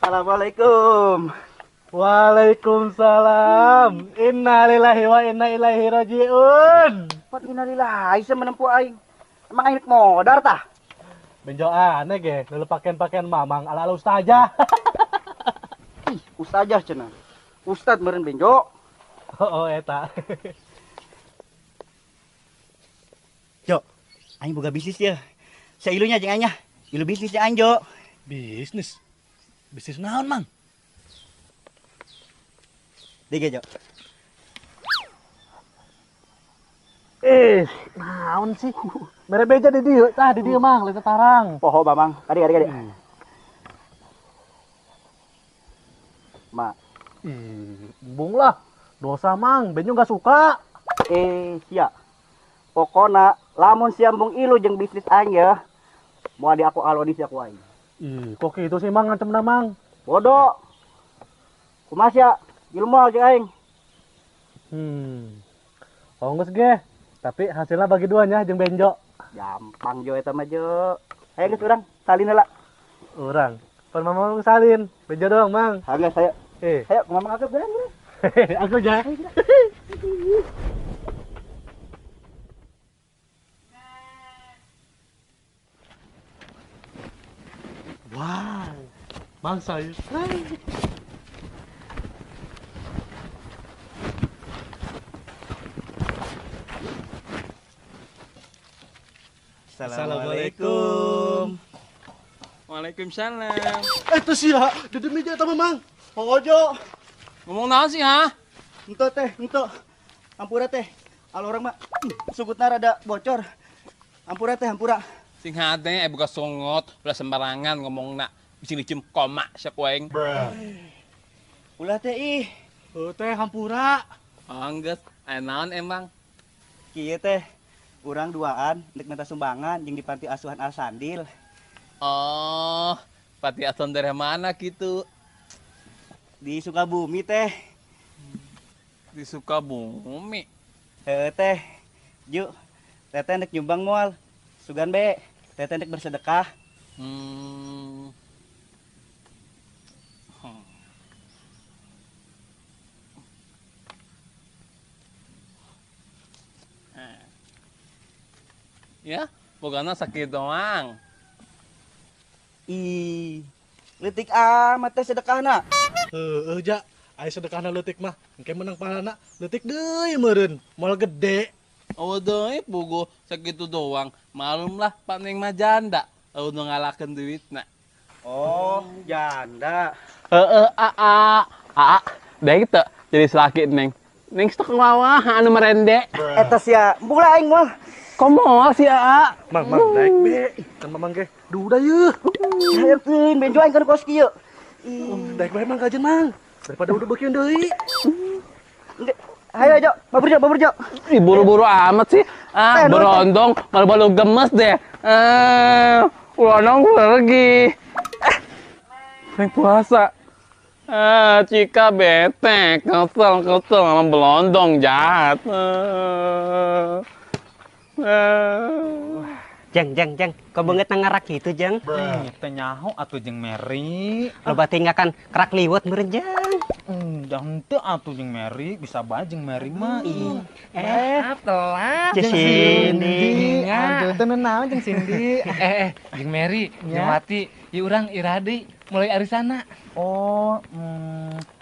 Assalamualaikum. Waalaikumsalam. Innalillahi wa inna ilaihi rajiun. Pat innalillahi sa menempuh aing. Emang aing modar tah? Benjo aneh ge, lalu pakaian-pakaian mamang ala-ala ustazah. Ih, ustazah cenah. Ustad meureun benjo. Oh, eta. Jo, aing boga bisnis ya. Sailunya jeung aing nya. Ilu bisnis jeung aing, Jo. Bisnis? Bisnis naon, Mang? Dige, Jo. Naon sih? Mere beja di dieu, tah di dieu Mang, lain tarang. Poho Mamang, kadi kadi kadi. Ma. Ih, embung lah. Dosa Mang, Benjo nggak suka. Sia. Pokona lamun sia embung ilu jeung bisnis aing ya. Moal di aku aloni sia ku aing. Ih, kok gitu sih Mang ngancemna Mang? Bodoh. Kumaha sia? Ilu moal jeung aing. Oh geus ge. Tapi hasilnya bagi duanya jeung Benjo. Gampang Jo eta mah Jo. Ayo geus urang salin heula. Urang. Pan Mamang salin. Benjo doang, Mang. Hageus hayo. Hayo ku Mamang aku geus. Aku ja. Wow. Mang saya. Assalamualaikum. Waalaikumsalam. Itu sih ya, di meja eta Mang. Ojo. Ngomong naon sih, ha? Ento teh, ento. Ampura teh. Alo orang mah sugutna rada bocor. Ampura teh, ampura. Sing hade buka songot, ulah sembarangan ngomongna. Bisi dicium koma sia ku aing. Ulah teh ih. Heuh teh hampura. Anggeus, aya naon emang? Kieu teh. Urang duaan nek minta sumbangan jeung di panti asuhan Al Sandil. Oh, panti asuhan dari mana gitu? Di Sukabumi teh. Di Sukabumi? Heeh teh. Ju, teteh nek nyumbang moal. Sugan be, teteh nek bersedekah. Ya, pokoknya sakit doang. Ih, leutik amat teh sedekahna. Heeh, ja, aya sedekahna leutik mah, engke menang pahalana leutik deui meureun, moal gede. Oh deui puguh sakitu doang. Malum lah Pak Neng mah janda, eueuh nu ngalakeun duitna. Oh, janda. Heeh, aa. Aa, daek teu jadi salaki Neng. Neng stok ngawah anu merende. Eta sia, embung lah aing moal. Komo si Aa. Mang, mang, daek be. Kan mamang ge duda yeuh. Hayang teuing benjo aing kan kos kieu. Daek bae Mang kajen Mang. Daripada udah beukeun deui. Hayo Jo, babur Jo, babur Jo. Ih, buru-buru amat sih. Ah, berondong, malu-malu gemes deh. Ulonong pergi. Neng puasa. Ah, Cika bete, kesel-kesel sama belondong jahat. Jeng, jeng, jeng, kok banget nangarak gitu, jeng? Teh nyaho atuh jeung Mary. Loba tinggakan kerak liwet meureun, jeng. Jangan teu atuh jeung Mary, bisa bae jeung Mary mah. Telat. Jeung Cindy. Aduh, teu naon jeung Cindy. Jeung Mary, jeung Wati, ieu urang iraha deui mulai arisana. Oh,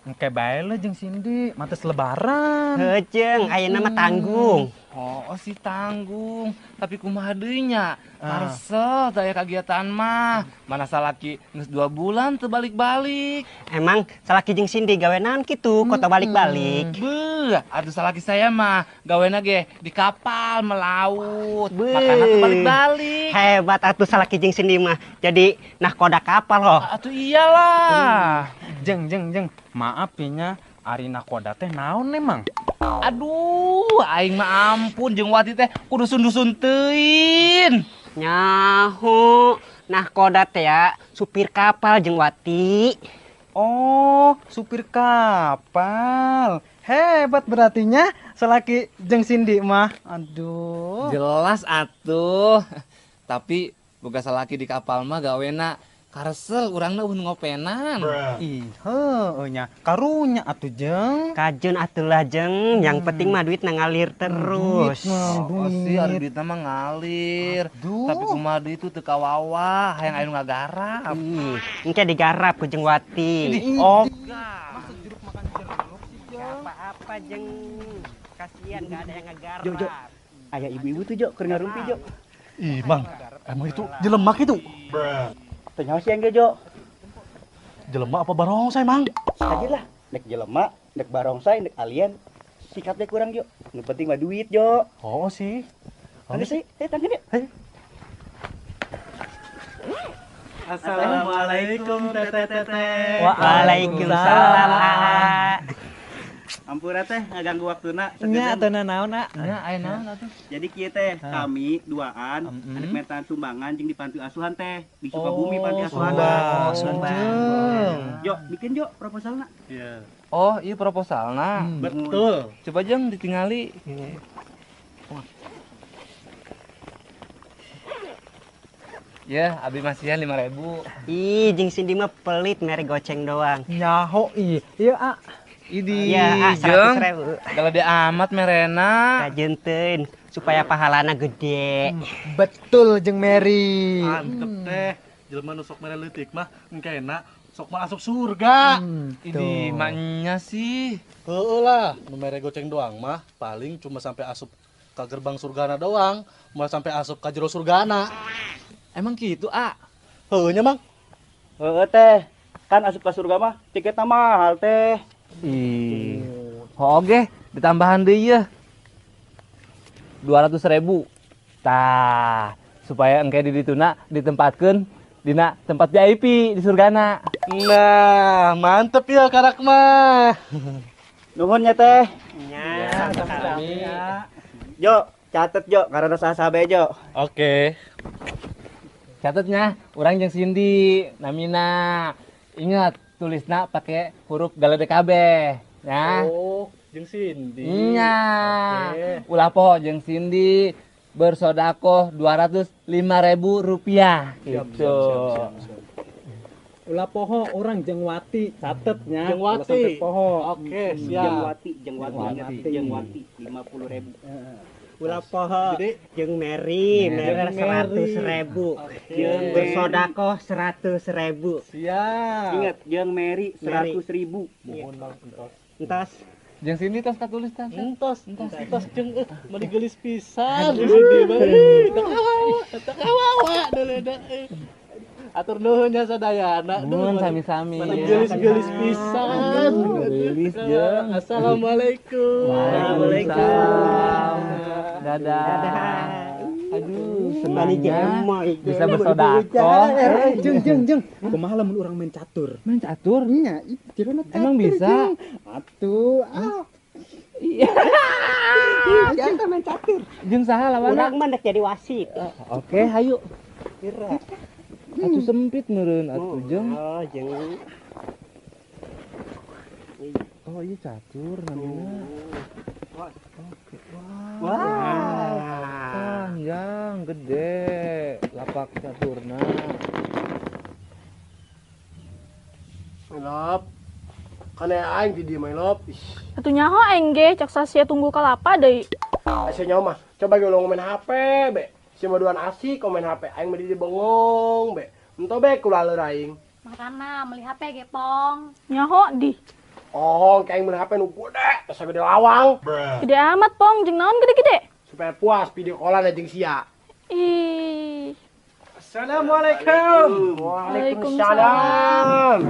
engke bae lah jeung Cindy, mates lebaran. Heuh, jeung, ayeuna mah tanggung. Oh, si tanggung, tapi kumaha deui nya? Karesep daya kagiatan mah. Mana salaki geus 2 bulan teu balik-balik. Emang salaki jeung Cindy gawe naon kitu, kok teu balik-balik? Beuh, atuh salaki saya mah gawena ge di kapal melaut. Makana teu balik-balik. Hebat atuh salaki jeung Cindy mah. Jadi nahkoda kapal loh. Atuh iyalah. Jeng, jeng, jeng. Maaf ya nya, ari nahkoda teh naon emang? Aduh, aing mah ampun jeung Wati teh kudu dusun-dusun teuing. Nyaho, nahkoda teh ya, supir kapal jeung Wati. Oh, supir kapal. Hebat berartinya selaki jeung Cindy mah. Aduh. Jelas atuh. Tapi boga salaki di kapal mah gawena Karesel urangna eueuh ngopenan. Ih, heueuh nya. Karunya atuh jeung. Kajeun atuh lah jeung, yang penting mah duit ngalir terus. Oh sih, ari duitna mah ngalir. Aduh. Tapi kumaha deui itu teu kawawa, hayang aya nu ngagarap. Ih, engke digarap ku jeung Wati. Oh, masa jeruk makan jeruk sih, Jeng? Apa-apa jeung. Kasihan gak ada yang ngegarap. Jo, Jo. Aya ibu-ibu tuh, Jo, keur ngarumpi, Jo. Ih, Mang, emang itu jelema kitu? Teu nyaho sih engge, Jo. Jelema apa barongsai, Mang? Aja lah, nek jelema, nek barongsai, nek alien, sikapnya kurang, Jo. Nu penting mah duit, Jo. Oh sih. Tangga sih, tangga deh. Assalamualaikum teteh-teteh. Waalaikumsalam. Ampura teh ngaganggu waktuna. Nya atuh naon, A? Nya aya naon atuh? Jadi kieu teh kami duaan anak minta sumbangan jeung di panti asuhan teh di Sukabumi panti asuhan. Oh, sumbang. Jo, bikin Jo proposalna. Iya. Oh, iya proposalna. Betul. Coba jeung ditingali. Ya, abi masihan 5.000. Ih, jeung Cindy mah pelit mere goceng doang. Nyaho ih. Iya, A. Idi, Ya, 100.000. Kalau dia amat merena. Kajeun teuing supaya pahalana gede. Betul jeung Mary. Mantep teh. Jelema nu sok mere leutik mah engkena sok mah asup surga. Idi, maknya sih. Heueuh lah, nu mere goceng doang mah paling cuma sampai asup ke gerbang surgana doang, moal sampai asup ka jero surgana. Emang gitu, A? Heueuh nya, Mang. Heeh teh. Kan asup ka surga mah tiketna mahal teh. Ih. Oke, ditambahan deui yeuh. 200.000. Tah, supaya engke di dituna ditempatkeun dina tempat VIP di surgana. Nah, mantep ya karak mah. Nuhun nya teh. Nya, sami. Jo, catet Jo, karena saha bae Jo. Oke. Catetnya, urang jeung Cindy, namina. Ingat, tulisna pakai huruf galede kabeh, ya. Oh, jeung Cindy. Nya. Oke. Ulah poho jeung Cindy bersodakoh 205.000 rupiah. Siap, Gitu. siap, siap, siap. Ulah poho orang jeung Wati, catetnya. Jeung Wati. Ulah sampai poho. Oke, Jeung siap. Wati, jeung Wati, Wati. jeung Wati 50.000. Ulah poho Jadi jeung Mary, mere Jeung Mary. 100.000. Jeung Bersodakoh 100.000. Siap. Ingat, jeung Mary 100.000. Mohon Bang entos. Entos. Jeung Cindy tos katulis tas. Entos, entos, entos jeung meuni geulis pisan. Jeung Cindy mah. Ih, teu kawawa, teu kawawa deuleuda. Atur nuhun nya sadayana. Nuhun sami-sami. Meuni geulis-geulis pisan. Geulis jeung. Assalamualaikum. Waalaikumsalam. Dadah. Aduh, senangnya bisa bersodakoh. Jeng jeng jeng. Kumaha lamun urang main catur? Main catur? Nya, ih, jerona catur. Emang bisa? Jeng. Atuh, ah. Iya. Jangan main catur. Jeung saha lawanna? Urang mah dek jadi wasit. Oke, hayu. Atuh sempit meureun atuh jeung. Oh, jeung. Oh, iya catur namanya. Oke. Wah. Wah. Panjang, gede lapak caturna. Lop. Kana aing di dieu mah Lop. Ih, Atuh nyaho aing ge cak sasia tunggu kalapa deui. asa nyaho mah. Coba ge ulah main HP be. Si maduan asik kok main HP. Aing mah di dieu bengong be. Ento be kula leur aing. Makana meuli HP ge pong. Nyaho di. Oh, kayak aing meuli HP nu gede, terus gede lawang. Gede amat pong jeung naon gede-gede. Supaya puas video callan jeung sia. Ih. Assalamualaikum. Waalaikumsalam.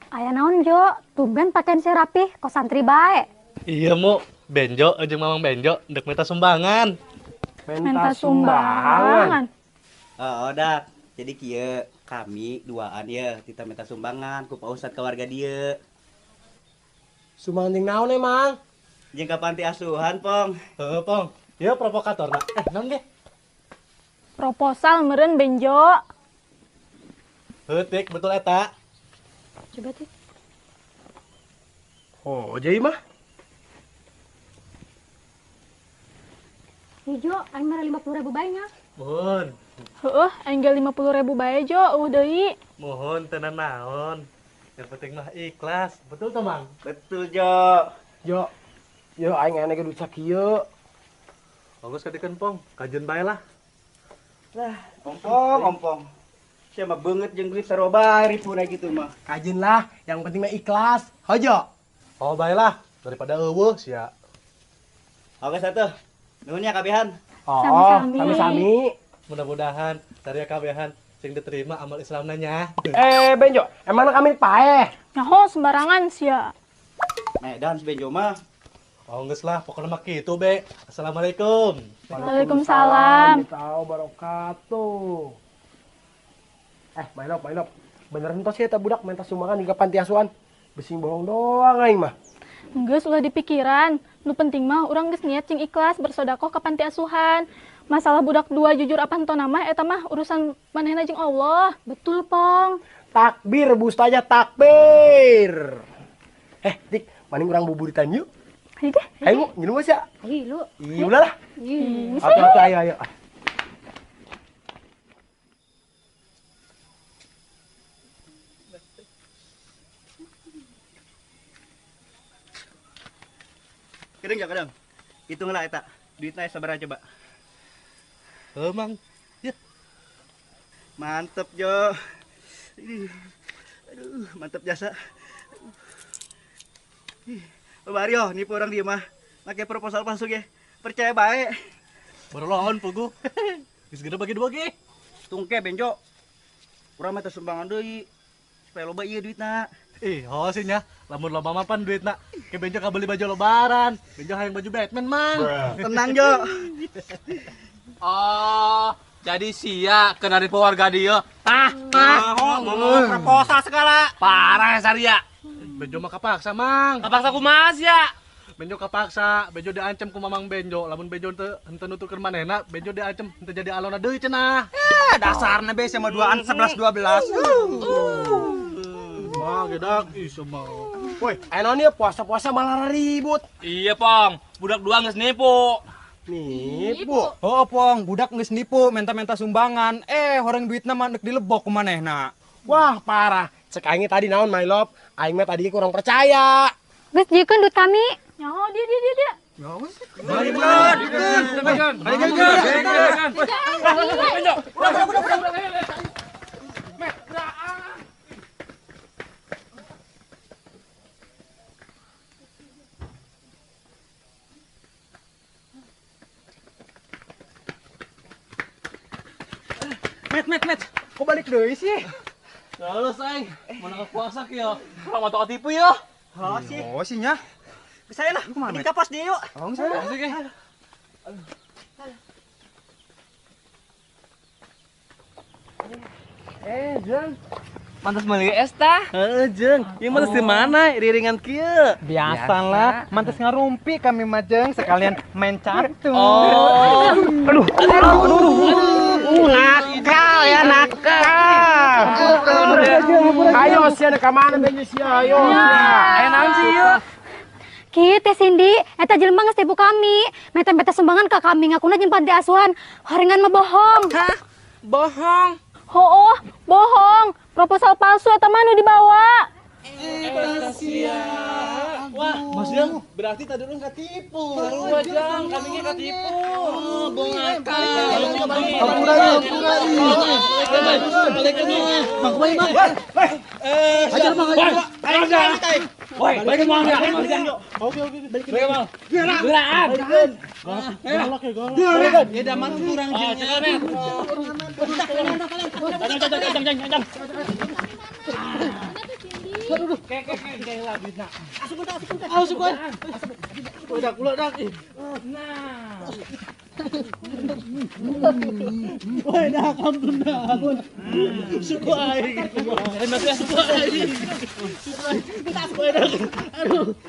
Aya naon Jo? Tumben pakaian sia rapih kos santri bae. Iya, Mu. Benjo jeung Mamang Benjo ndek minta sumbangan. Minta sumbangan. Oh, dak. Jadi kieu kami duaan ya kita minta sumbangan ku Pak Ustad ke warga dieu. Sumbangan jeung naon emang? Jeung ka panti asuhan, Pong. Heeh, Pong. Ieu provokatorna. Naon ge? Proposal meureun Benjo. Heutik betul eta. Coba tuh. Oh, jadi mah. Ijo, aing mere 50.000 bae nya. Mohon. Heueuh, aing ge 50.000 bae Jo, eueuh deui. Mohon teu naon. Yang penting mah ikhlas. Betul teu, Mang? Betul, Jo. Jo. Yo aing aya ge duit sakieu. Bagus kadikeun Pong, kajeun bae lah. Lah, ompong, ompong. Sia mah beungeut jeung duit sarua bae ripuna kitu mah. Kajeun lah, yang penting mah ikhlas. Hojo. Oh, bae lah, daripada eueuh sia. Oke satu. Nuhun ya kabehan. Oh, Sami-sami. sami-sami. Mudah-mudahan dari kabehan sing diterima amal Islamna nya. Benjo, emang kami paeh? Nyaho sembarangan sia. Medan si Benjo mah. Oh, geus lah, pokoknya mah kitu be. Assalamualaikum. Waalaikumsalam. Warahmatullahi wabarakatuh. Main up. Beneran tos ya eta budak minta sumbangan hingga panti asuhan. Besing bohong doang aing mah. Geus ulah dipikiran. Nu penting mah urang geus niat cing ikhlas bersodakoh ke panti asuhan. Masalah budak dua jujur apa henteu mah eta mah urusan manehna jeung Allah. Betul, Pong. Takbir, Bu Ustazah, takbir. Dik, mending urang buburitan yuk. Ayo deh. Ayo, ngilu mah sia. Ayo lu. Iya, udah lah. Ih, Atuh, ayo, ayo. Kadang ya kadang. Hitung lah eta. Duitna sabaraha coba. Heuh, Mang. Ya. Mantep, Jo. Ih. Aduh, mantep jasa. Ih, Bario, nipu orang dia mah. Make proposal palsu ge. Percaya bae. Baru puguh. Geus gede bagi dua ge. Tungke Benjo. Urang mah teu sumbangan deui. Supaya loba ieu duitna. Ih, ho sih nya. Lamun loba mah pan duitna. Ke Benjo kabeli baju lebaran. Benjo hayang baju Batman, Mang. Tenang, Jo. Oh, jadi sia kena nipu warga dia. Ah, ngomong proposal segala. Parah Saria. Benjo mah kapaksa, Mang. Kapaksa kumaha sia? Benjo kapaksa, Benjo diancam ku Mamang Benjo. Lamun Benjo teu henteu nuturkeun manehna, Benjo diancam henteu jadi alona deui cenah. Dasarna be sama duaan 11 12. Wah, gedak ih sama. Woi, aya naon ieu puasa-puasa malah ribut. Iya, Pong. Budak dua geus nipu. Nipu. Oh, Pong, budak geus nipu minta-minta sumbangan. Horeng duitna mah deuk dilebok ku manehna. Wah, parah. Cek aing tadi naon, my love? Aing mah tadi kurang percaya. Geus jikeun duit kami. Nyaho dia dia dia dia. Balikan. Met. Kok balik deui sih? Terus aing, mana puasa kieu. Urang mah teu katipu yeuh. Oh sih. Oh sih nya. Bisa lah. Mending ka pos dia yuk. Oh, saya. Jeng. Mantas meuli es tah? Heeh, Jeng. Ieu mantas di mana riringan kieu? Biasalah, mantas ngarumpi kami mah Jeng, sekalian main catur. Oh. Aduh. Nakal ya, nakal. Ayo sia ka mana Benjo sia, ayo sia. Aya naon sih ieu? Kieu teh Cindy, eta jelema geus tipu kami. Meta-meta sumbangan ka kami ngakuna jeung panti asuhan. Horengan mah bohong. Hah? Bohong. Hooh, bohong. Proposal palsu eta mah nu dibawa. Sia. Wah, maksudnya berarti tadi lu nggak tipu. Sarua Jang, kami ge katipu. Bohong akal. Ajar Mang, ajar. Woi, balikin uang ya. Oke, balikin. Balikin uang. Geraan. Galak ya, galak. Ya daman kurang Ah, cekel, Met. Jang. Aduh, kek lah duitna. Asup asup. Udah kula dah. Nah. Woi, dah ampun dah ampun. Suku aing. Suku aing. Suku aing. Aduh.